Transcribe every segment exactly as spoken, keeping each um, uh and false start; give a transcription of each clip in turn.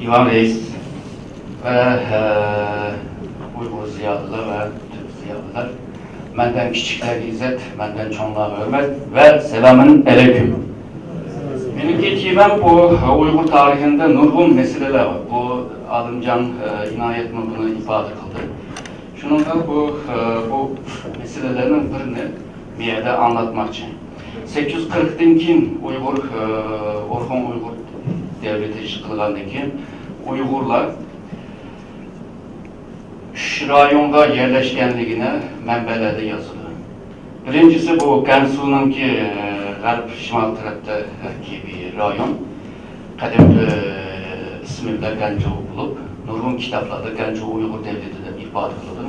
دىۋان رەئىس ۋە، ئە، ئۇيغۇر زىيالىيلار ۋە تۈرك زىيالىيلار، مەندىن كىچىكلەرگە ئىززەت، مەندىن چوڭلارغا ھۆرمەت ۋە سالامۇن ئەلەيكۇم. مېنىڭكى تېمام بۇ ئۇيغۇر تارىخىدا نۇرغۇن مەسىلىلەر بار. بۇ ئالىمجان، ئە، ئىنايەتمۇ بۇنى ئىپادە قىلدى. شۇنىڭغا بۇ، ئە، بۇ مەسىلىلەرنىڭ بىرىنى بۇ يەردە ئاڭلاتماقچى. سەككىز يۈز قىرىقتىن كېيىن ئۇيغۇر، ئە، ئورخۇن ئۇيغۇر دەۋلىتى يىقىلغاندىن كېيىن ئۇيغۇرلار ئۈچ رايونغا يەرلەشكەنلىكىنى مەنبەلەردە يازىدۇ. بىرىنچىسى بۇ گەنسۇنىڭكى، ئە، غەرب شىمال تەرەپتىكى بىر رايون. قەدىمكى ئىسمى بىلەن گەنجۇ بولۇپ، نۇرغۇن كىتابلاردا گەنجۇ ئۇيغۇر دەۋلىتى دەپ ئىپادە قىلىدۇ.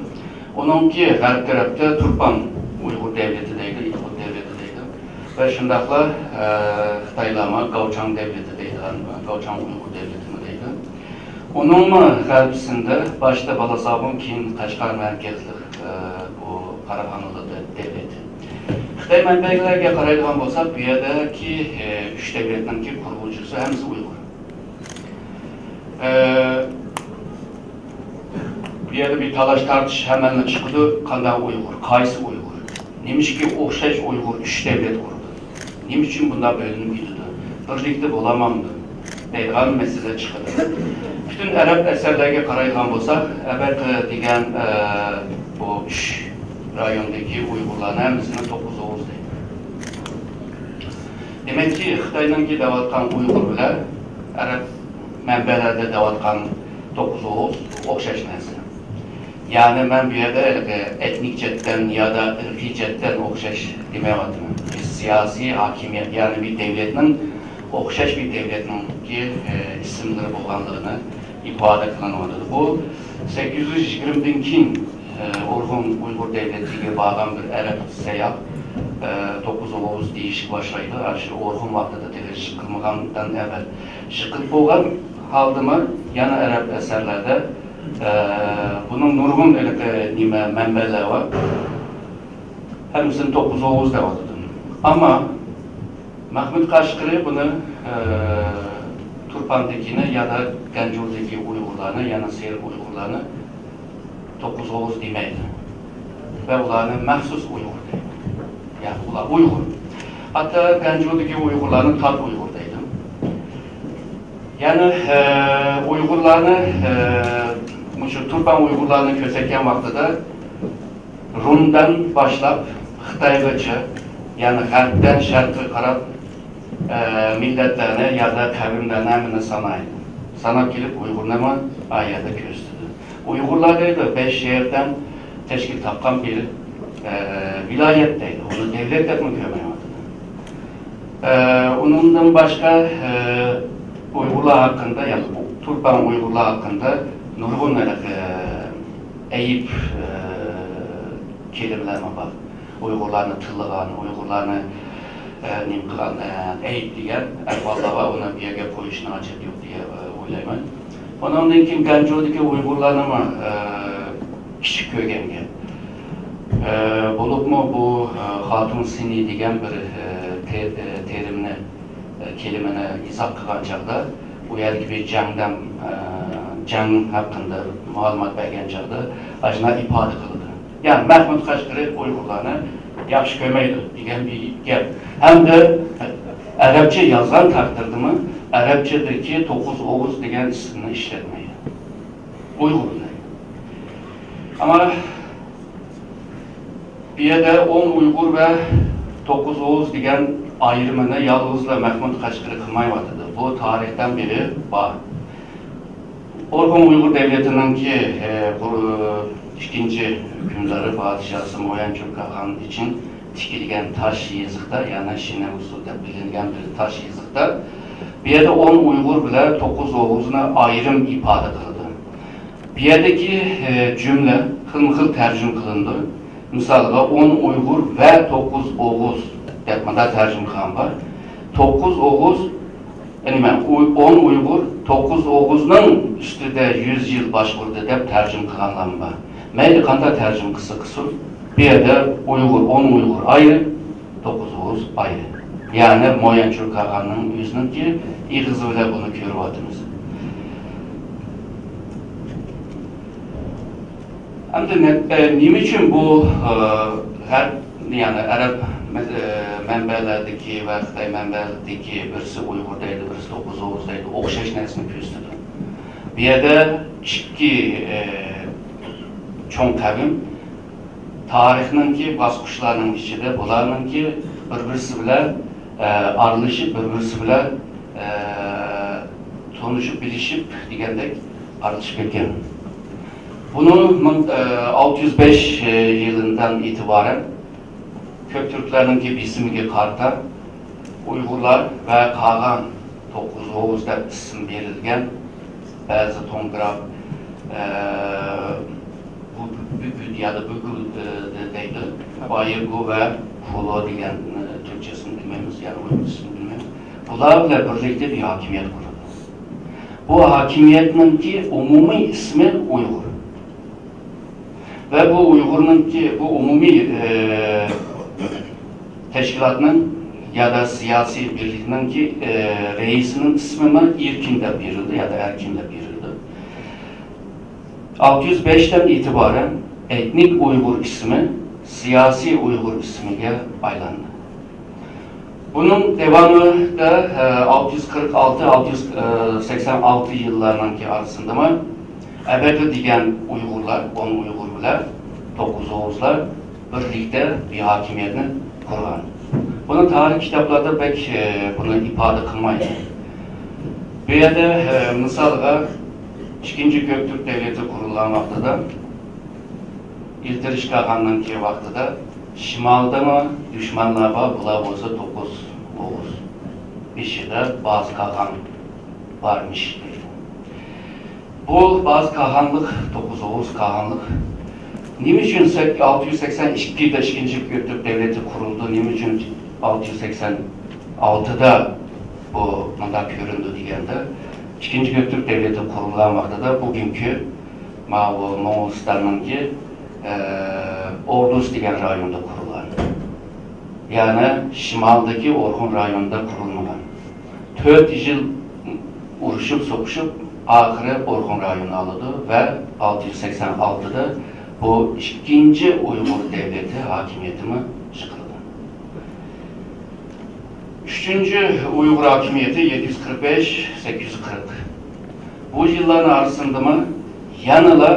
ئۇنىڭكى غەرب تەرەپتە تۇرپان ئۇيغۇر دەۋلىتى دەيدۇ، ئۇيغۇر دەۋلىتى دەيدۇ. ۋە شۇنداقلا، ئە، خىتايلارمۇ گاۋچاڭ دەۋلىتى دەيدىغان، گاۋچاڭ ئۇيغۇر دەۋلىتىمۇ دەيدۇ. ئۇنىڭمۇ غەربىسىندە باشتا بالاساغۇن، كېيىن قەشقەر مەركەزلىك، ئە، بۇ قاراخانىيلار دەۋلىتى. خىتاي مەنبەلەرگە قارايدىغان بولساق، بۇ يەردىكى، ئە، ئۈچ دەۋلەتنىڭكى قۇرغۇچىسى ھەممىسى ئۇيغۇر. ئە، بۇ يەردە بىر تالاش-تارتىش ھەممىلا چىقىدۇ، قانداق ئۇيغۇر، قايسى ئۇيغۇر؟ نېمىشقا ئوخشاش ئۇيغۇر ئۈچ دەۋلەت قۇرىدۇ؟ نېمە ئۈچۈن بۇنداق بۆلۈنۈپ كېتىدۇ؟ بىرلىكتە بولالمامدۇ؟ دەيدىغان مەسىلە چىقىدۇ. پۈتۈن ئەرەب ئەسەرلەرگە قارايدىغان بولساق، ئەبەقى دېگەن، ئە، بۇ ئۈچ رايوندىكى ئۇيغۇرلارنى ھەممىسىنى توققۇز ئوغۇز دەيدۇ. دېمەككى، خىتاينىڭكى دەۋاتقان ئۇيغۇر بىلەن ئەرەب مەنبەلەردە دەۋاتقان توققۇز ئوغۇز ئوخشاش نەرسە. يەنى مەن بۇ يەردە ھېلىقى ئېتنىك جەھەتتىن يادا ئىرقىي جەھەتتىن ئوخشاش دېمەيۋاتىمەن. بىز سىياسىي ھاكىمىيەت، يەنى بىر دەۋلەتنىڭ ئوخشاش بىر دەۋلەتنىڭكى، ئە، ئىسىملىرى بولغانلىقىنى ئىپادە قىلىنىۋاتىدۇ. بۇ سەككىز يۈز يىگىرمىدىن كېيىن، ئە، ئورخۇن ئۇيغۇر دەۋلىتىگە بارغان بىر ئەرەب ساياھ، ئە، توققۇز ئوغۇز دېيىشكە باشلايدۇ. ئاشۇ ئورخۇن ۋاقتىدا تېخى يىقىلمىغاندىن ئەۋەل. يىقىلىپ بولغان ھالدىمۇ يەنە ئەرەب ئەسەرلەردە، ئە، بۇنىڭ نۇرغۇن ھېلىقى نېمە مەنبەلەر بار. ھەممىسىنى توققۇز ئوغۇز دەۋاتىدۇ. ئەمما مەھمۇد قەشقىرى بۇنى، ئە، تۇرپاندىكىنى يادا گەنجۇدىكى ئۇيغۇرلارنى، يەنى سېرىق ئۇيغۇرلارنى توققۇز ئوغۇز دېمەيدۇ. ۋە ئۇلارنى مەخسۇس ئۇيغۇر دەيدۇ. يەنى ئۇلار ئۇيغۇر. ھەتتا گەنجۇدىكى ئۇيغۇرلارنى تات ئۇيغۇر دەيدۇ. يەنى، ئە، ئۇيغۇرلارنى، ئە، مۇشۇ تۇرپان ئۇيغۇرلارنى كۆرسەتكەن ۋاقتىدا رۇمدىن باشلاپ خىتايغىچە، يەنى غەربتىن شەرققە قاراپ، ئە، مىللەتلەرنى يادا قەۋملەرنى ھەممىنى سانايدۇ. ساناپ كېلىپ ئۇيغۇرنىمۇ ئا يەردە كۆرسىتىدۇ. ئۇيغۇرلار دەيدۇ، بەش شەھەردىن تەشكىل تاپقان بىر، ئە، ۋىلايەت دەيدۇ. ئۇنى دەۋلەت دەپمۇ كۆرمەيۋاتىدۇ. ئە، ئۇنىڭدىن باشقا، ئە، ئۇيغۇرلار ھەققىدە، يەنى تۇرپان ئۇيغۇرلار ھەققىدە نۇرغۇن ھېلىقى ئەيىب، ئە، كېلىملەرمۇ بار. ئۇيغۇرلارنى تىللىغان، ئۇيغۇرلارنى، ئە، نېمە قىلغان، ئە، ئەيىبلىگەن ئەھۋاللار بار. ئۇنى بۇ يەرگە قويۇشنىڭ ھاجىتى يوق دېگەن، ئە، ئويلايمەن. ئۇنىڭدىن كېيىن گەنجۇدىكى ئۇيغۇرلارنىمۇ، ئە، كىچىك كۆرگەن گەپ. ئە، بولۇپمۇ بۇ، ئە، خاتۇن سىنى دېگەن بىر، ئە، تې-، ئە، تېرىمنى، ئە، كېلىمىنى ئىزاھ قىلغان چاغدا، ئۇ يەردىكى بىر جەڭدەم، ئە، جەڭ ھەققىدە مەلۇمات بەرگەن چاغدا ئاشۇنداق ئىپادە قىلىدۇ. يەنى مەھمۇد قەشقىرى ئۇيغۇرلارنى ياخشى كۆرمەيدۇ دېگەن بىر گەپ. ھەمدە ئەرەبچە يازغان تەقدىردىمۇ ئەرەبچىدىكى توققۇز ئوغۇز دېگەن ئىسىمنى ئىشلەتمەيدۇ. ئۇيغۇر دەيدۇ. ئەمما بۇ يەردە ئون ئۇيغۇر ۋە توققۇز ئوغۇز دېگەن ئايرىمىنى يالغۇزلا مەھمۇد قەشقىرى قىلمايۋاتىدۇ. بۇ تارىختىن بېرى بار. ئورخۇن ئۇيغۇر دەۋلىتىنىڭكى، ئە، قۇر-، ئىككىنچى ھۆكۈمدارى پادىشاھى مو يەنچۈن كاخان ئۈچۈن تىكىلگەن تاش يېزىقتا، يەنى شىنەۋزۇ دەپ بىلىنگەن بىر تاش يېزىقتا، بۇ يەردە ئون ئۇيغۇر بىلەن توققۇز ئوغۇزنى ئايرىم ئىپادە قىلىدۇ. بۇ يەردىكى، ئە، جۈملە خىلمۇ خىل تەرجىمە قىلىنىدۇ. مىسالغا، ئون ئۇيغۇر ۋە توققۇز ئوغۇز دەپ مۇنداق تەرجىمە قىلغان بار. توققۇز ئوغۇز، يەنى مەن ئۇ-، ئون ئۇيغۇر توققۇز ئوغۇزنىڭ ئۈستىدە يۈز يىل باشقۇردى دەپ تەرجىمە قىلغانلارمۇ بار. مەيلى قانداق تەرجىمە قىلسا قىلسۇن، بۇ يەردە ئۇيغۇر، ئون ئۇيغۇر ئايرىم، توققۇز ئوغۇز ئايرىم. يەنى مو يەنچۈن كاخاننىڭ ئۆزىنىڭكى ئېغىزى بىلەن بۇنى كۆرۈۋاتىمىز. ئەمدى نە-، ئە، نېمە ئۈچۈن بۇ، ئە، غەرب، يەنى ئەرەب مە-، ئە، مەنبەلەردىكى ۋە خىتاي مەنبەلىرىدىكى بىرسى ئۇيغۇر دەيدۇ، بىرسى توققۇز ئوغۇز دەيدۇ، ئوخشاش نەرسىنى كۆرسىتىدۇ. بۇ يەردە ئىككى، ئە، چوڭ قەۋم تارىخنىڭكى باسقۇچلارنىڭ ئىچىدە بۇلارنىڭكى بىر-بىرسى بىلەن، ئە، ئارىلىشىپ، بىر-بىرسى بىلەن، ئە، تونۇشۇپ بىلىشىپ دېگەندەك ئارىلىشىپ كەتكەن. بۇنى مىڭ، ئە، ئالتە يۈز بەش يىلىدىن ئېتىبارەن كۆك تۈركلەرنىڭكى بېسىمىگە قارىتا ئۇيغۇرلار ۋە قالغان توققۇز ئوغۇز دەپ ئىسىم بېرىلگەن بەزى توڭگراف، ئە، بۇ، بۈگۈل يا دا بۈگۈل، ئە، دەيدۇ. بايىگۇ ۋە كۇلو دېگەن، ئە، تۈركچىسىنى بىلمەيمىز، يەنى ئۇيغۇرچىسىنى بىلمەيمىز. بۇلار بىلەن بىرلىكتە بىر ھاكىمىيەت قۇرۇلدى. بۇ ھاكىمىيەتنىڭكى ئومۇمىي ئىسمى ئۇيغۇر. ۋە بۇ ئۇيغۇرنىڭكى، بۇ ئومۇمىي، ئە، تەشكىلاتنىڭ يا دا سىياسىي بىرلىكنىڭكى، ئە، رەئىسىنىڭ ئىسمىنى ئېركىن دەپ بېرىلدى يا دا ئەركىن دەپ بېرىلدى. ئالتە يۈز بەشتىن ئېتىبارەن ئېتنىك ئۇيغۇر ئىسمى سىياسىي ئۇيغۇر ئىسمىگە ئايلاندى. بۇنىڭ داۋامىدا، ئە، ئالتە يۈز قىرىق ئالتە، ئالتە يۈز سەكسەن ئالتە يىللارنىڭكى ئارىسىندىمۇ ئەبەقى دېگەن ئۇيغۇرلار، ئون ئۇيغۇر بىلەن توققۇز ئوغۇزلار بىرلىكتە بىر ھاكىمىيەتنى قۇرغان. بۇنى تارىخ كىتابلاردا بەك، ئە، بۇنى ئىپادە قىلمايدۇ. بۇ يەردە، ئە، مىسالغا، ئىككىنچى كۆكتۈرك دەۋلىتى قۇرۇلغان ۋاقتىدا، ئىلتىرىش قاغاننىڭكى ۋاقتىدا شىمالدىمۇ دۈشمەنلەر بار، بۇلار بولسا توققۇز ئوغۇز. بېشىدا باز قاغان بارمىش دەيدۇ. بۇ باز قاغانلىق، توققۇز ئوغۇز قاغانلىق. نېمە ئۈچۈن سەك-، ئالتە يۈز سەكسەن ئىككىدە ئىككىنچى كۆكتۈرك دەۋلىتى قۇرۇلدى؟ نېمە ئۈچۈن ئالتە يۈز سەكسەن ئالتىدا بۇ مۇنداق كۆرۈندى دېگەندە، ئىككىنچى كۆكتۈرك دەۋلىتى قۇرۇلغان ۋاقتىدا بۈگۈنكى ماۋۇ موڭغۇلىستاننىڭكى، ئە، ئوردۇس دېگەن رايوندا قۇرۇلغان. يەنى شىمالدىكى ئورخۇن رايونىدا قۇرۇلمىغان. تۆت يىل ئۇرۇشۇپ، سوقۇشۇپ، ئاخىرى ئورخۇن رايونى ئالىدۇ ۋە ئالتە يۈز سەكسەن ئالتىدا بۇ ئىككىنچى ئۇيغۇر دەۋلىتى ھاكىمىيىتىمۇ يىقىلىدۇ. ئۈچىنچى ئۇيغۇر ھاكىمىيىتى يەتتە يۈز قىرىق بەش، سەككىز يۈز قىرىق. بۇ يىللارنىڭ ئارىسىندىمۇ يەنىلا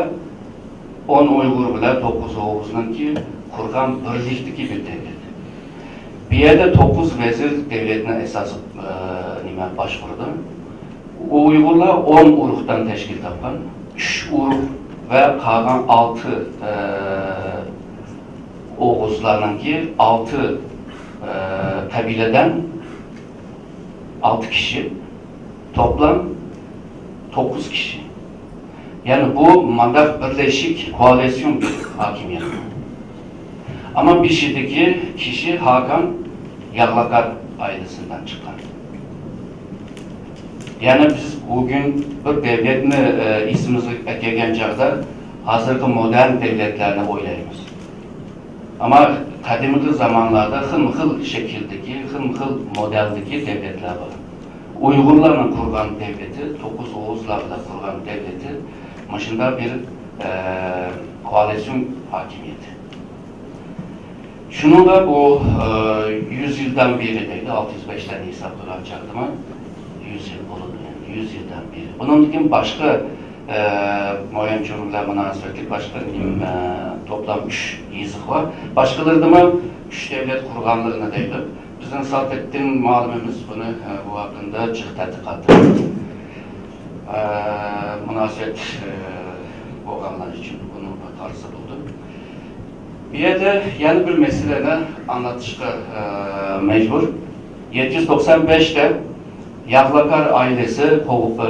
ئون ئۇيغۇر بىلەن توققۇز ئوغۇزنىڭكى قۇرغان بىرلىكتىكى بىر دەۋلەت. بۇ يەردە توققۇز ۋەزىر دەۋلەتنى ئاساس، ئە، نېمە، باشقۇرىدۇ. ئۇيغۇرلار ئون ئۇرۇقتىن تەشكىل تاپقان. ئۈچ ئۇرۇق ۋە قالغان ئالتە، ئە، ئوغۇزلارنىڭكى ئالتە، ئە، قەبىلىدىن ئالتە كىشى، توپلام توققۇز كىشى. يەنى بۇ مانداق بىرلەشىك، كوئالىتسىيون بىر ھاكىمىيەت. ئەمما بېشىدىكى كىشى ھاكان ياغلاكار ئائىلىسىدىن چىققان. يەنى بىز بۈگۈن بىر دەۋلەتنى، ئە، ئېسىمىزگە ئەكەلگەن چاغدا ھازىرقى مودېرن دەۋلەتلەرنى ئويلايمىز. ئەمما قەدىمكى زامانلاردا خىلمۇ خىل شەكىلدىكى، خىلمۇ خىل مودېلدىكى دەۋلەتلەر بار. ئۇيغۇرلارنىڭ قۇرغان دەۋلىتى، توققۇز ئوغۇزلار بىلەن قۇرغان دەۋلىتى مۇشۇنداق بىر، ئە، كوئالىتسىيون ھاكىمىيىتى. شۇنىڭغا بۇ، ئە، يۈز يىلدىن بېرى دەيدۇ، ئالتە يۈز بەشلەرنى ھېساب قىلغان چاغدىمۇ يۈز يىل بولىدۇ، يەنى يۈز يىلدىن بېرى. بۇنىڭدىن كېيىن باشقا، ئە، مايانچۇرۇ بىلەن مۇناسىۋەتلىك باشقا نېمە، ئە، توپلام ئۈچ يېزىق بار. باشقىلىرىدىمۇ ئۈچ دەۋلەت قۇرغانلىقىنى دەيدۇ. بىزنىڭ سالتەتتىن مۇئەللىمىمىز بۇنى، ئە، بۇ ھەققىدە جىق تەتقىقات، ئە، مۇناسىۋەت، ئە، بولغانلار ئۈچۈن بۇنى قارىسا بولىدۇ. بۇ يەردە يەنە بىر مەسىلىنى ئاڭلىتىشقا، ئە، مەجبۇر. يەتتە يۈز توقسان بەشتە ياغلاكار ئائىلىسى قوغ-، ئە،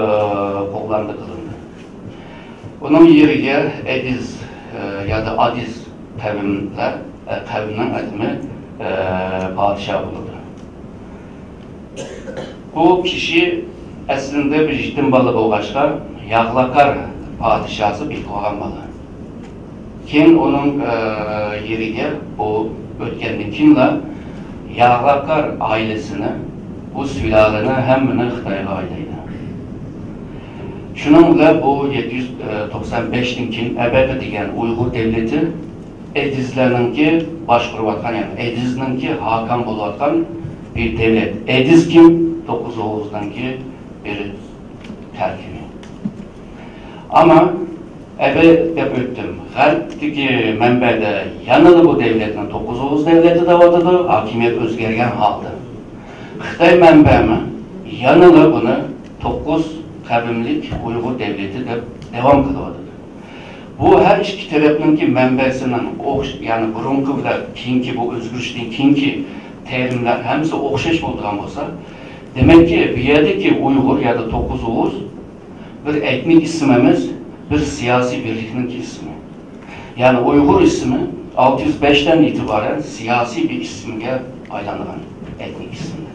قوغلاندى قىلىندى. ئۇنىڭ يېرىگە ئەدىز، ئە، يا دا ئادىز قەۋملەر، ئە، قەۋمنىڭ ئادىمى، ئە، پادىشاھ بولىدۇ. بۇ كىشى ئەسلىدە بىر يېتىم بالا بولغاچقا، ياغلاكار پادىشاسى بېقىۋالغان بالا. كېيىن ئۇنىڭ، ئە، يېرىگە ئۇ ئۆتكەندىن كېيىنلا ياغلاكار ئائىلىسىنى، بۇ سۇلالىنى ھەممىنى خىتايغا ھەيدەيدۇ. شۇنىڭ بىلەن بۇ يەتتە يۈز توقسان بەشتىن كېيىن ئەبەقە دېگەن ئۇيغۇر دەۋلىتى ئېدىزلەرنىڭكى باشقۇرۇۋاتقان، يەنى ئېدىزنىڭكى ھاكام بولۇۋاتقان بىر دەۋلەت. ئېدىز كىم؟ توققۇز ئوغۇزنىڭكى بىر تەركىبى. ئەمما ئەبەقە دەپ ئۆتتۈم. غەربتىكى مەنبەدە يەنىلا بۇ دەۋلەتنى توققۇز ئوغۇز دەۋلىتى دەۋاتىدۇ، ھاكىمىيەت ئۆزگەرگەن ھالدا. خىتاي مەنبەمۇ يەنىلا بۇنى توققۇز قەۋملىك ئۇيغۇر دەۋلىتى دەپ داۋام قىلىۋاتىدۇ. بۇ ھەر ئىككى تەرەپنىڭكى مەنبەسىنىڭ ئوخش-، يەنى بۇرۇنقى بىلەن كېيىنكى، بۇ ئۆزگىرىشتىن كېيىنكى تېرىملەر ھەممىسى ئوخشاش بولىدىغان بولسا، دېمەككى، بۇ يەردىكى ئۇيغۇر يادا توققۇز ئوغۇز بىر ئېتنىك ئىسىم ئەمەس، بىر سىياسىي بىرلىكنىڭكى ئىسمى. يەنى ئۇيغۇر ئىسمى ئالتە يۈز بەشتىن ئېتىبارەن سىياسىي بىر ئىسىمگە ئايلانغان، ئېتنىك ئىسىمدىن.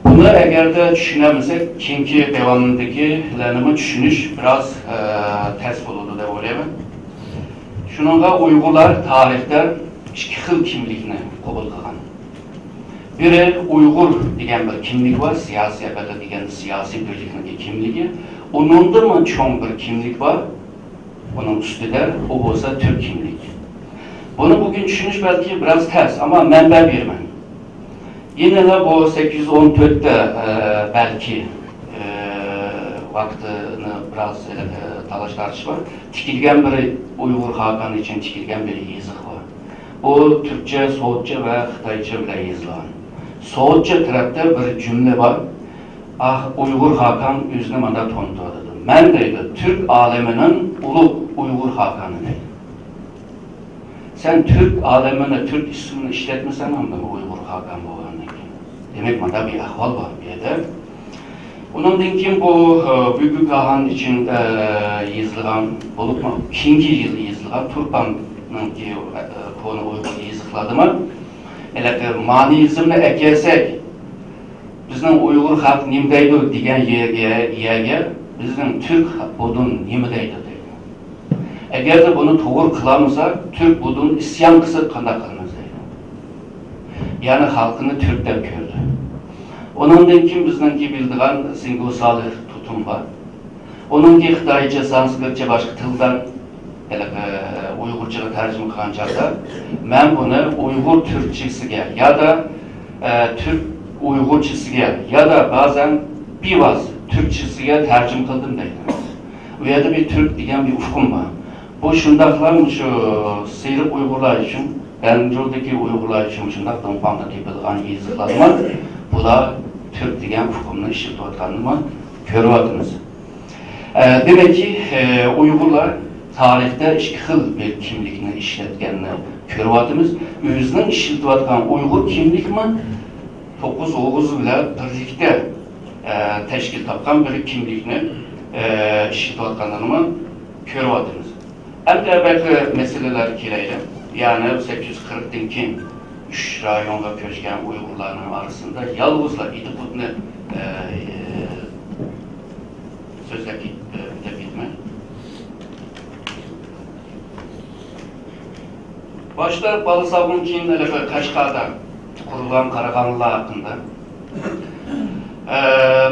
بۇنى ئەگەردە چۈشىنەلمىسەك، كېيىنكى داۋامىدىكىلەرنىمۇ چۈشىنىش بىراز، ئە، تەس بولىدۇ دەپ ئويلايمەن. شۇنىڭغا ئۇيغۇرلار تارىختا ئىككى خىل كىملىكنى قوبۇل قىلغان. بىرى ئۇيغۇر دېگەن بىر كىملىك بار، سىياسىي ئەبەقە دېگەن سىياسىي بىرلىكنىڭ كىملىكى. ئۇنىڭدىنمۇ چوڭ بىر كىملىك بار، ئۇنىڭ ئۈستىدە، ئۇ بولسا تۈرك كىملىكى. بۇنى بۈگۈن چۈشىنىش بەلكى بىراز تەس، ئەمما مەنبە بېرىمەن. يەنىلا بۇ سەككىز يۈز ئون تۆتتە، ئە، بەلكى، ئە، ۋاقتىنى بىراز، ئە، تالاش-تارتىش بار. تىكىلگەن بىر ئۇيغۇر خاقانى ئۈچۈن تىكىلگەن بىر يېزىق بار. ئۇ تۈركچە، سوۋېتچە ۋە خىتايچە بىلەن يېزىلغان. سوۋېتچە تەرەپتە بىر جۈملە بار. ئاھ، ئۇيغۇر خاقان ئۆزىنى مانداق تونۇتۇۋاتىدۇ. مەن دەيدۇ، تۈرك ئالىمىنىڭ ئۇلۇغ ئۇيغۇر خاقانى دەيدۇ. سەن تۈرك ئالىمىنى، تۈرك ئىسمىنى ئىشلەتمىسەڭ، ئاندىن ئۇيغۇر خاقان بولغاندىن كېيىن. دېمەك، مانداق بىر ئەھۋال بار بۇ يەردە. ئۇنىڭدىن كېيىن بۇ، ئە، بۈگۈنكى ھان ئىچىندە يېزىلغان، بولۇپمۇ كېيىنكى يىل يېزىلغان تۇرپاننىڭكى، ئە، كونا ئۇيغۇر يېزىقلاردىمۇ ھېلىقى مانىيىزمنى ئەكەلسەك، بىزنىڭ ئۇيغۇر خەلقى نېمە دەيدۇ دېگەن يەرگە، يەرگە بىزنىڭ تۈرك بۇدۇن نېمە دەيدۇ دەيدۇ. ئەگەردە بۇنى توغرا قىلالمىساق، تۈرك بۇدۇن ئىسيان قىلسا قانداق قىلىمىز دەيدۇ. يەنى خەلقىنى تۈرك دەپ كۆردى. ئۇنىڭدىن كېيىن بىزنىڭكى بىلىدىغان سىنگۇ سالىھ تۇتۇم بار. ئۇنىڭكى خىتايچە، سانسكرىتچە، باشقا تىلدىن ھېلىقى ئۇيغۇرچىغا تەرجىمە قىلغان چاغدا، مەن بۇنى ئۇيغۇر تۈركچىسىگە يادا، ئە، تۈرك ئۇيغۇرچىسىگە يادا بەزەن بىۋاسىتە تۈركچىسىگە تەرجىمە قىلدىم دەيدۇ. ئۇ يەردە بىر تۈرك دېگەن بىر ئۇقۇم بار. بۇ شۇنداقلا مۇشۇ سېرىق ئۇيغۇرلار ئۈچۈن، بەنجۇدىكى ئۇيغۇرلار ئۈچۈن شۇنداق دۇڭخۇاڭدا تېپىلغان يېزىقلارمۇ بۇلار تۈرك دېگەن ئۇقۇمنى ئىشلىتىۋاتقاننىمۇ كۆرۈۋاتىمىز. ئە، دېمەككى، ئە، ئۇيغۇرلار تارىختا ئىككى خىل بىر كىملىكنى ئىشلەتكەننى كۆرۈۋاتىمىز. ئۆزىنىڭ ئىشلىتىۋاتقان ئۇيغۇر كىملىكىمۇ توققۇز ئوغۇز بىلەن بىرلىكتە، ئە، تەشكىل تاپقان بىر كىملىكنى، ئە، ئىشلىتىۋاتقانلىقىنىمۇ كۆرۈۋاتىمىز. ئەمدى باشقا مەسىلىلەرگە كېلەيلى. يەنى سەككىز يۈز قىرىقتىن كېيىن ئۈچ رايونغا كۆچكەن ئۇيغۇرلارنىڭ ئارىسىدا يالغۇزلا ئىدىقۇتنى، ئە، سۆزلەپ كېت-، ئە، ئۆتۈپ كېتىمەن. باشتا بالىساغدىن كېيىن ھېلىقى قەشقەردە قۇرۇلغان قاراخانىيلار ھەققىدە. ئە،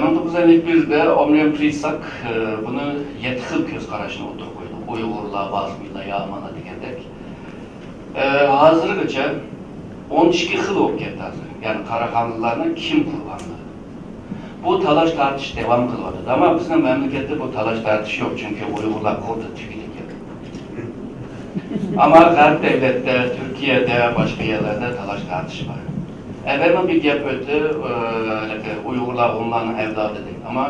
مىڭ توققۇز يۈز ئەللىك بىردە ئومرىيان پرىساك، ئە، بۇنى يەتتە خىل كۆز قاراشنى ئوتتۇرىغا قويدى. ئۇيغۇرلار، بازمىلار، يامانلار دېگەندەك. ئە، ھازىرغىچە ئون ئىككى خىل بولۇپ كەتتى ھازىر. يەنى قاراخانىيلارنى كىم قۇرغانلىقى. بۇ تالاش-تارتىش داۋام قىلىۋاتىدۇ. ئەمما بىزنىڭ مەملىكەتتە بۇ تالاش-تارتىش يوق، چۈنكى ئۇيغۇرلار قۇرۇدى، تۈگىدى. ئەمما غەرب دەۋلەتتە، تۈركىيەدە، باشقا يەرلەردە تالاش-تارتىش بار. ئەۋەلمۇ بىر گەپ ئۆتتى، ئۇيغۇرلار ھونلارنىڭ ئەۋلادى دەپ. ئەمما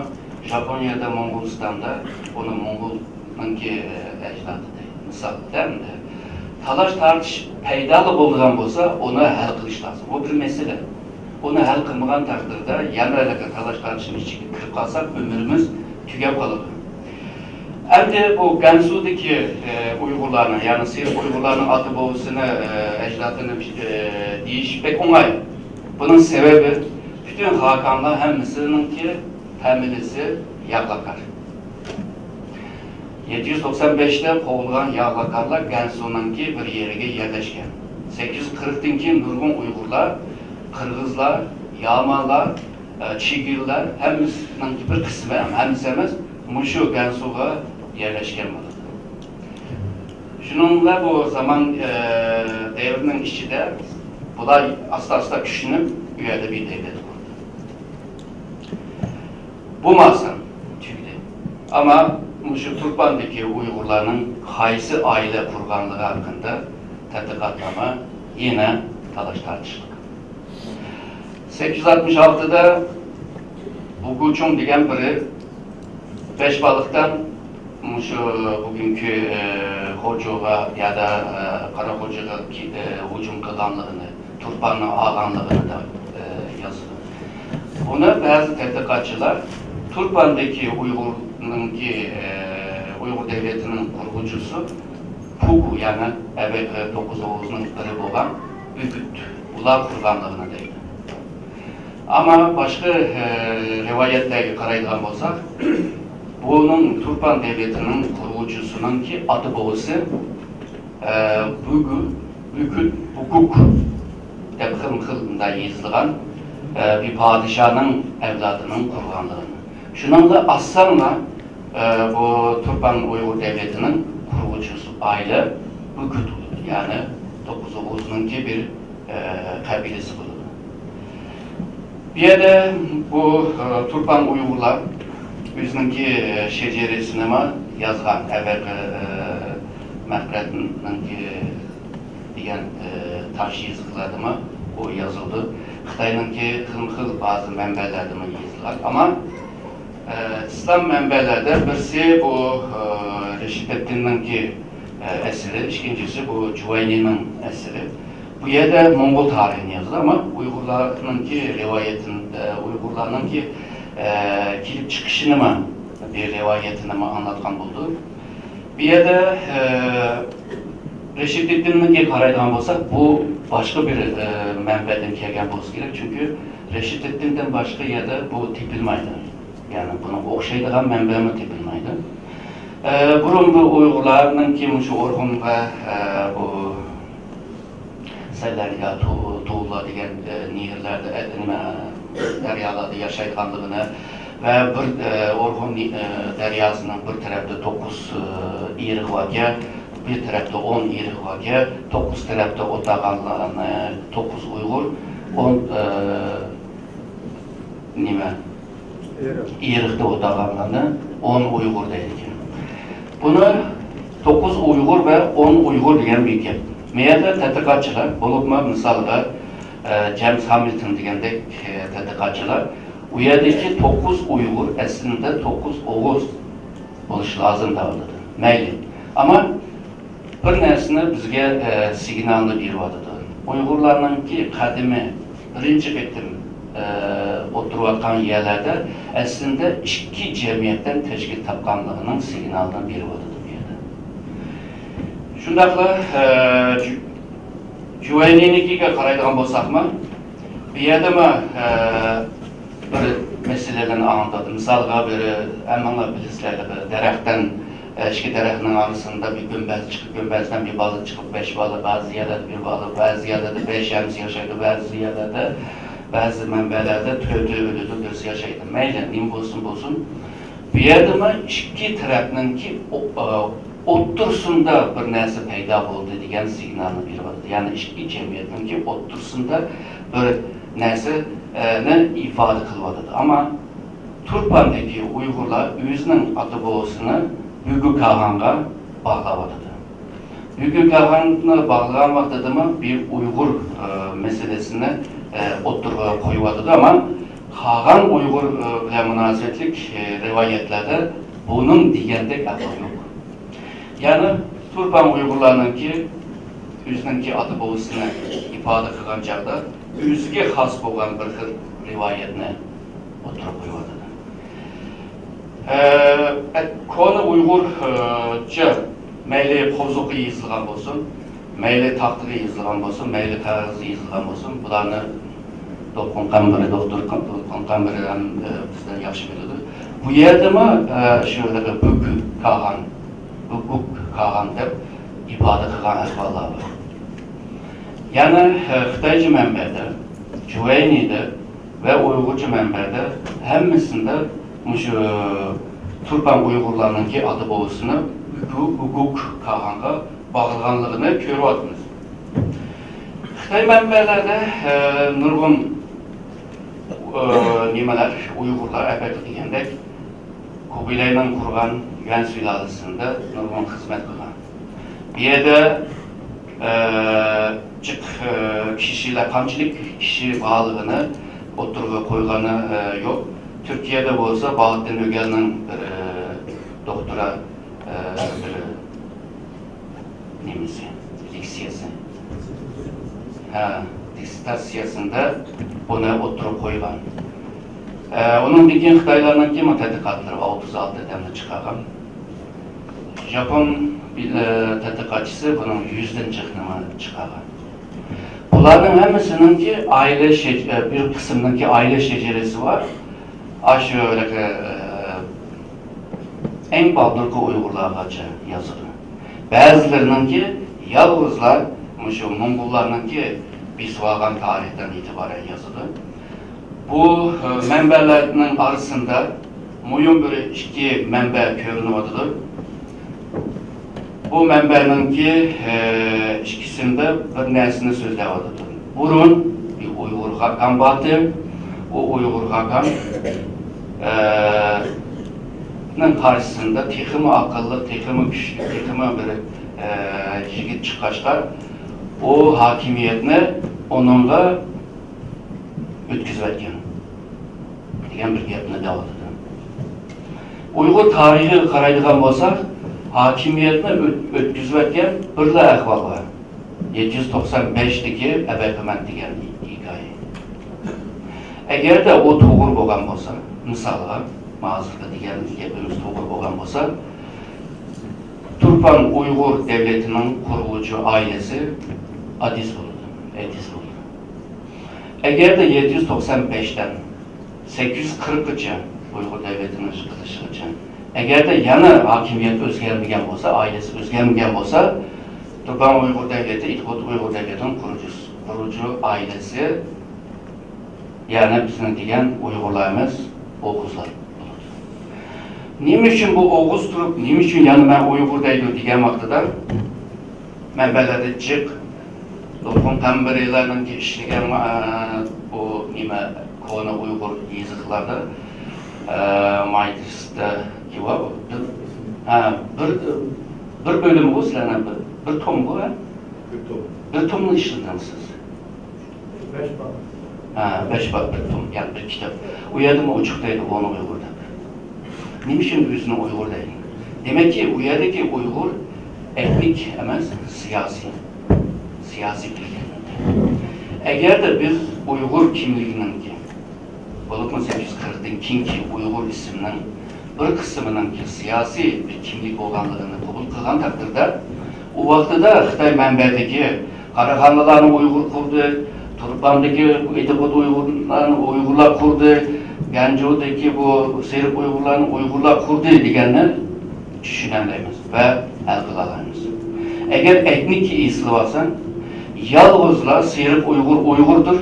ژاپونىيەدە، موڭغۇلىستاندا ئۇنى موڭغۇلنىڭكى ئەجدادى دەيدۇ. مىسال، ئەمدى تالاش-تارتىش پەيدالىق بولىدىغان بولسا، ئۇنى ھەل قىلىش لازىم. ئۇ بىر مەسىلە. ئۇنى ھەل قىلمىغان تەقدىردە، يەنە ھېلىقى تالاش-تارتىشنىڭ ئىچىگە كىرىپ قالساق، ئۆمرىمىز تۈگەپ قالىدۇ. ئەمدى بۇ گەنسۇدىكى، ئە، ئۇيغۇرلارنىڭ، يەنى سېرىق ئۇيغۇرلارنىڭ ئاتا-بوۋىسىنى، ئە، ئەجدادىنى، ئە، دېيىش بەك ئوڭاي. بۇنىڭ سەۋەبى، پۈتۈن خاقانلار ھەممىسىنىڭكى فامىلىسى ياغلاكار. يەتتە يۈز توقسان بەشتە قوغۇلغان ياغلاكارلار گەنسۇنىڭكى بىر يېرىگە يەرلەشكەن. سەككىز يۈز قىرىقتىن كېيىن نۇرغۇن ئۇيغۇرلار، قىرغىزلار، يامانلار، ئە، چىگىللار ھەممىسىنىڭ بىر قىسمى، ھەممىسى ئەمەس، مۇشۇ گەنسۇغا يەرلەشكەن بولىدۇ. شۇنىڭ بىلەن بۇ زامان، ئە، دەۋرىنىڭ ئىچىدە بۇلار ئاستا-ئاستا كۈچلىنىپ، بۇ يەردە بىر دەۋلەت قۇردى. بۇ ماسان تۈگىدى. ئەمما مۇشۇ تۇرپاندىكى ئۇيغۇرلارنىڭ قايسى ئائىلە قۇرغانلىقى ھەققىدە تەتقىقاتلارمۇ يەنە تالاش-تارتىشلىق. سەككىز يۈز ئاتمىش ئالتىدا بۇگۇچۇڭ دېگەن بىرى بەش بالىقتان مۇشۇ بۈگۈنكى، ئە، خوجۇغا يادا، ئە، قارا خوجۇغا كى-، ئە، ھۇجۇم قىلغانلىقىنى، تۇرپاننى ئالغانلىقىنى دەپ، ئە، يازىدۇ. بۇنى بەزى تەتقىقاتچىلار تۇرپاندىكى ئۇيغۇرنىڭكى، ئە، ئۇيغۇر دەۋلىتىنىڭ قۇرغۇچىسى پۇگۇ، يەنى ئەبەقى توققۇز ئوغۇزنىڭ بىرى بولغان بۈگۈت، ئۇلار قۇرغانلىقىنى دەيدۇ. ئەمما باشقا، ئە، رىۋايەتلەرگە قارايدىغان بولساق، بۇنىڭ تۇرپان دەۋلىتىنىڭ قۇرغۇچىسىنىڭكى ئاتا-بوۋىسى، ئە، بۈگۈ، بۈكۈت، بۇكۇك دەپ خىلمۇ خىل مۇنداق يېزىلغان، ئە، بىر پادىشاھنىڭ ئەۋلادىنىڭ قۇرغانلىقىنى. شۇنىڭدا ئاسانلا، ئە، بۇ تۇرپان ئۇيغۇر دەۋلىتىنىڭ قۇرغۇچىسى ئائىلە بۈكۈت بولىدۇ. يەنى توققۇز ئوغۇزنىڭكى بىر، ئە، قەبىلىسى بولىدۇ. بۇ يەردە بۇ، ئە، تۇرپان ئۇيغۇرلار ئۆزىنىڭكى، ئە، شەجەرىسىنىمۇ يازغان. ئەبەقى، ئە، مەقرەتنىڭكى دېگەن، ئە، تاش يېزىقلاردىمۇ ئۇ يازىلىدۇ. خىتاينىڭكى خىلمۇ خىل بەزى مەنبەلەردىمۇ يېزىلغان. ئەمما، ئە، ئىسلام مەنبەلەردە بىرسى بۇ، ئە، رەشىدەتتىننىڭكى، ئە، ئەسىرى، ئىككىنچىسى بۇ جۇۋاينىنىڭ ئەسىرى. بۇ يەردە موڭغۇل تارىخىنى يازىدۇ، ئەمما ئۇيغۇرلارنىڭكى رىۋايىتىنى، ئە، ئۇيغۇرلارنىڭكى، ئە، كېلىپ چىقىشىنىمۇ، بىر رىۋايىتىنىمۇ ئاڭلاتقان بولىدۇ. بۇ يەردە، ئە، رەشىدىددىننىڭكىگە قارايدىغان بولساق، بۇ باشقا بىر، ئە، مەنبەدىن كەلگەن بولسا كېرەك، چۈنكى رەشىدىددىندىن باشقا يەردە بۇ تېپىلمايدۇ. يەنى بۇنىڭغا ئوخشايدىغان مەنبەمۇ تېپىلمايدۇ. ئە، بۇرۇن بۇ ئۇيغۇرلارنىڭكى مۇشۇ ئورخۇنغا، ئە، بۇ سەلەريا، تو-، تۇغلا دېگەن، ئە، نېھىرلەردە، ئە، نېمە، دەريالاردا ياشايدىغانلىقىنى ۋە بىر، ئە، ئورخۇن نى-، ئە، دەرياسىنىڭ بىر تەرەپتە توققۇز، ئە، ئېرىق باركەن، بىر تەرەپتە ئون ئېرىق باركەن، توققۇز تەرەپتە ئولتۇرغانلارنى توققۇز ئۇيغۇر، ئون، ئە، نېمە، ئېرىقتا ئولتۇرغانلارنى ئون ئۇيغۇر دەيدىكەن. بۇنى توققۇز ئۇيغۇر ۋە ئون ئۇيغۇر دېگەن بىر گەپ. مەيەردە تەتقىقاتچىلار، بولۇپمۇ مىسالغا، ئە، جەيمىس ھامىلتون دېگەندەك، ئە، تەتقىقاتچىلار ئۇ يەردىكى توققۇز ئۇيغۇر ئەسلىدە توققۇز ئوغۇز بولۇشى لازىم دەۋاتىدۇ. مەيلى. ئەمما بىر نەرسىنى بىزگە، ئە، سىگنالنى بېرىۋاتىدۇ. ئۇيغۇرلارنىڭكى قەدىمى بىرىنچى قېتىم، ئە، ئولتۇرۇۋاتقان يەرلەردە ئەسلىدە ئىككى جەمئىيەتتىن تەشكىل تاپقانلىقىنىڭ سىگنالىنى بېرىۋاتىدۇ بۇ يەردە. شۇنداقلا، ئە، جۇ-، جۇۋەينىنىڭكىگە قارايدىغان بولساقمۇ، بۇ يەردىمۇ، ئە، بىر مەسىلىلەرنى ئاڭلىتىۋاتىدۇ. مىسالغا، بىر، ھەممىڭلار بىلىسىلەر، بىر دەرەختىن، ئىككى دەرەخنىڭ ئارىسىدا بىر گۈمبەز چىقىپ، گۈمبەزدىن بىر بالا چىقىپ، بەش بالا، بەزى يەرلەردە بىر بالا، بەزى يەرلەردە بەش ھەممىسى ياشايدۇ، بەزى يەرلەردە، بەزى مەنبەلەردە تۆتى ئۆلىدۇ، بىرسى ياشايدۇ. مەيلى، نېمە بولسۇن بولسۇن، بۇ يەردىمۇ ئىككى تەرەپنىڭكى ئو-، ئوتتۇرىسىدا بىر نەرسە پەيدا بولدى دېگەن سىگنالنى بېرىۋاتىدۇ. يەنى ئىككى جەمئىيەتنىڭكى ئوتتۇرىسىدا بىر نەرسىنى ئىپادە قىلىۋاتىدۇ. ئەمما تۇرپاندىكى ئۇيغۇرلار ئۆزىنىڭ ئاتا-بوۋىسىنى بۈگۈ كاھانغا باغلاۋاتىدۇ. بۈگۈ كاھاننى باغلىغان ۋاقتىدىمۇ بىر ئۇيغۇر، ئە، مەسىلىسىنى، ئە، ئوتتۇرىغا قويۇۋاتىدۇ، ئەمما قالغان ئۇيغۇر، ئە، بىلەن مۇناسىۋەتلىك، ئە، رىۋايەتلەردە بۇنىڭ دېگەندەك ئەھۋال يوق. يەنى تۇرپان ئۇيغۇرلارنىڭكى ئۆزىنىڭكى ئاتا-بوۋىسىنى ئىپادە قىلغان چاغدا ئۆزىگە خاس بولغان بىر خىل رىۋايەتنى ئوتتۇرىغا قويۇۋاتىدۇ. ئە، كونا ئۇيغۇرچە مەيلى قوزۇققا يېزىلغان بولسۇن، مەيلى تاختىغا يېزىلغان بولسۇن، مەيلى قەغەزگە يېزىلغان بولسۇن، بۇلارنى دولقۇن قەمبىرى، دوختۇر قەم-، دولقۇن قەمبىرى ھەم، ئە، بىزدىن ياخشى بىلىدۇ. بۇ يەردىمۇ، ئە، شۇ ھېلىقى بۈكۈ كاھان، بۈكۈك كاھان دەپ ئىپادە قىلغان ئەھۋاللار بار. يەنە، ئە، خىتايچە مەنبەدە، جۇۋەينىدە، ۋە ئۇيغۇرچە مەنبەدە ھەممىسىندە مۇشۇ تۇرپان ئۇيغۇرلارنىڭكى ئاتا بوۋىسىنى گۇ-، گۇ-، گۇك كاغانغا باغلىغانلىقىنى كۆرۈۋاتىمىز. خىتاي مەنبەلەردە، ئە، نۇرغۇن، ئە، نېمىلەر، ئۇيغۇرلار، ئەلۋەتتە دېگەندەك، خۇبېيلەينىڭ قۇرغان يۈەن سۇلالىسىدە نۇرغۇن خىزمەت قىلغان. بۇ يەردە، ئە، جىق، ئە، كىشىلەر، قانچىلىك كىشى بارلىقىنى ئوتتۇرىغا قويغىنى، ئە، يوق. تۈركىيەدە بولسا باھائەددىن ئۆگەلنىڭ بىر، ئە، دوكتورا، ئە، بىر نېمىسى، لېكسىيەسى. ھە، دىسسېرتاتسىيەسىندە بۇنى ئوتتۇرىغا قويغان. ئە، ئۇنىڭدىن كېيىن خىتايلارنىڭكى تەتقىقاتلىرى ئوتتۇز ئالتە ئادەمنى چىقارغان. ژاپون بىر، ئە، تەتقىقاتچىسى بۇنىڭ يۈزدىن جىقنىمۇ چىقارغان. بۇلارنىڭ ھەممىسىنىڭكى ئائىلە شەج-، ئە، بىر قىسىمنىڭكى ئائىلە شەجەرىسى بار. ئاشۇ ھېلىقى، ئە، ئەڭ بالدۇرقى ئۇيغۇرلارغىچە يازىدۇ. بەزىلىرىنىڭكى يالغۇزلا مۇشۇ موڭغۇللارنىڭكى بېسىۋالغان تارىختىن ئېتىبارەن يازىدۇ. بۇ، ئە، مەنبەلەرنىڭ ئارىسىدا مۇھىم بىر ئىككى مەنبە كۆرۈنۈۋاتىدۇ. بۇ مەنبەنىڭكى، ئە، ئىككىسىدە بىر نەرسىنى سۆزلەۋاتىدۇ. بۇرۇن بىر ئۇيغۇر خاقان بارتى، ئۇ ئۇيغۇر خاقان، ئە، نىڭ قارشىسىدا تېخىمۇ ئەقىللىق، تېخىمۇ كۈچلۈك، تېخىمۇ بىر، ئە، يىگىت چىققاچقا، ئۇ ھاكىمىيەتنى ئۇنىڭغا ئۆتكۈزۈۋەتكەن دېگەن بىر گەپنى دەۋاتىدۇ. ئۇيغۇر تارىخىغا قارايدىغان بولساق، ھاكىمىيەتنى ئۆت-، ئۆتكۈزۈۋەتكەن بىرلا ئەھۋال بار. يەتتە يۈز توقسان بەشتىكى ئەبەكىمەن دېگەن ھېكايە. ئەگەردە ئۇ توغرا بولغان بولسا، مىسالغا، ھازىرقى دېگەن گېپىمىز توغرا بولغان بولسا، تۇرپان ئۇيغۇر دەۋلىتىنىڭ قۇرغۇچى ئائىلىسى ئادىس بولىدۇ، ئەدىس بولىدۇ. ئەگەردە يەتتە يۈز توقسان بەشتىن سەككىز يۈز قىرىققىچە ئۇيغۇر دەۋلىتىنىڭ يىقىلىشىغىچە، ئەگەردە يەنە ھاكىمىيەت ئۆزگەرمىگەن بولسا، ئائىلىسى ئۆزگەرمىگەن بولسا، تۇرپان ئۇيغۇر دەۋلىتى، ئىدىقۇت ئۇيغۇر دەۋلىتىنىڭ قۇرۇجۇس-، قۇرۇجى ئائىلىسى، يەنى بىزنىڭ دېگەن ئۇيغۇرلار ئەمەس، ئوغۇزلار بولىدۇ. نېمە ئۈچۈن بۇ ئوغۇز تۇرۇپ، نېمە ئۈچۈن يەنە مەن ئۇيغۇر دەيدۇ دېگەن ۋاقتىدا، مەنبەلەردە جىق، نۇرغۇن قەمبىرىيلەرنىڭكى ئىشلىگەن، ئە، بۇ نېمە، كونا ئۇيغۇر يېزىقلاردا، ئە، مايترىستە بار، بىر، ھە، بىر، بىر بۆلۈمغۇ سىلەرنىڭ بىر، بىر تومغۇ، ھە؟ بىر توم. بىر تومنى ئىشلىدىڭىز سىز. بەش باب. ھە، بەش باب بىر توم، يەنى بىر كىتاب. ئۇ يەردىمۇ ئوچۇق دەيدۇ، كونا ئۇيغۇر دەپ. نېمە ئۈچۈن ئۆزىنى ئۇيغۇر دەيدۇ؟ دېمەككى، ئۇ يەردىكى ئۇيغۇر ئېتنىك ئەمەس، سىياسىي. سىياسىي بىلگەن. ئەگەردە بىز ئۇيغۇر كىملىكىنىڭكى، بولۇپمۇ سەككىز يۈز قىرىقتىن كېيىنكى ئۇيغۇر ئىسمىنىڭ بىر قىسمىنىڭكى سىياسىي بىر كىملىك بولغانلىقىنى قوبۇل قىلغان تەقدىردە، ئۇ ۋاقتىدا خىتاي مەنبەدىكى قاراخانلىلارنى ئۇيغۇر قىلدى، تۇرپاندىكى ئىدىقۇت ئۇيغۇرلارنى ئۇيغۇرلار قىلدى، گەنجۇدىكى بۇ سېرىق ئۇيغۇرلارنى ئۇيغۇرلار قىلدى دېگەننى چۈشىنەلەيمىز ۋە ھەل قىلالايمىز. ئەگەر ئېتنىككە ئېسىلىۋالساڭ، يالغۇزلا سېرىق ئۇيغۇر ئۇيغۇردۇر،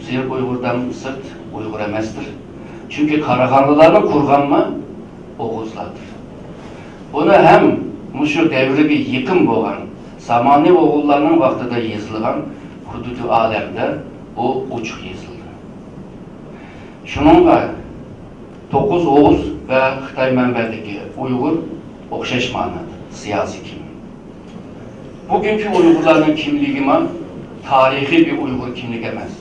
سېرىق ئۇيغۇردىن سىرت ئۇيغۇر ئەمەستۇر. چۈنكى قاراخانلىلارنى قۇرغانمۇ ئوغۇزلاردۇر. بۇنى ھەم مۇشۇ دەۋرگە يېقىن بولغان زامانىۋى ئوغۇللارنىڭ ۋاقتىدا يېزىلغان ھۇدۇدۇ ئالەمدە بۇ ئوچۇق يېزىلدى. شۇنىڭغا توققۇز ئوغۇز ۋە خىتاي مەنبەدىكى ئۇيغۇر ئوخشاش مەنىدە سىياسىي كىملىك. بۈگۈنكى ئۇيغۇرلارنىڭ كىملىكىمۇ تارىخىي بىر ئۇيغۇر كىملىك ئەمەس،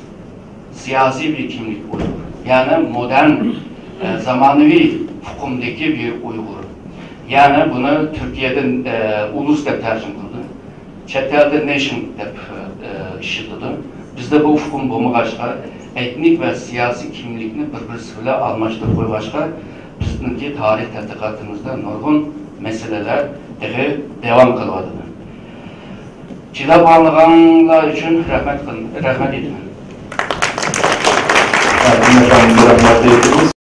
سىياسىي بىر كىملىك ئۇيغۇر. يەنى مودېرن، ئە، زامانىۋى ئۇقۇمدىكى بىر ئۇيغۇر. يەنى بۇنى تۈركىيەدە، ئە، ئۇلۇس دەپ تەرجىمە قىلىدۇ. چەت ئەلدە نېشن دەپ، ئە، ئىشلىتىدۇ. بىزدە بۇ ئۇقۇم بولمىغاچقا، ئېتنىك ۋە سىياسىي كىملىكنى بىر-بىرسى بىلەن ئالماشتۇرۇپ قويغاچقا، بىزنىڭكى تارىخ تەتقىقاتىمىزدا نۇرغۇن مەسىلىلەر تېخى داۋام قىلىۋاتىدۇ. چىداپ ئاڭلىغانلار ئۈچۈن رەھمەت قىل-، رەھمەت ئېيتىمەن. رەھمەت ئېيتىمىز.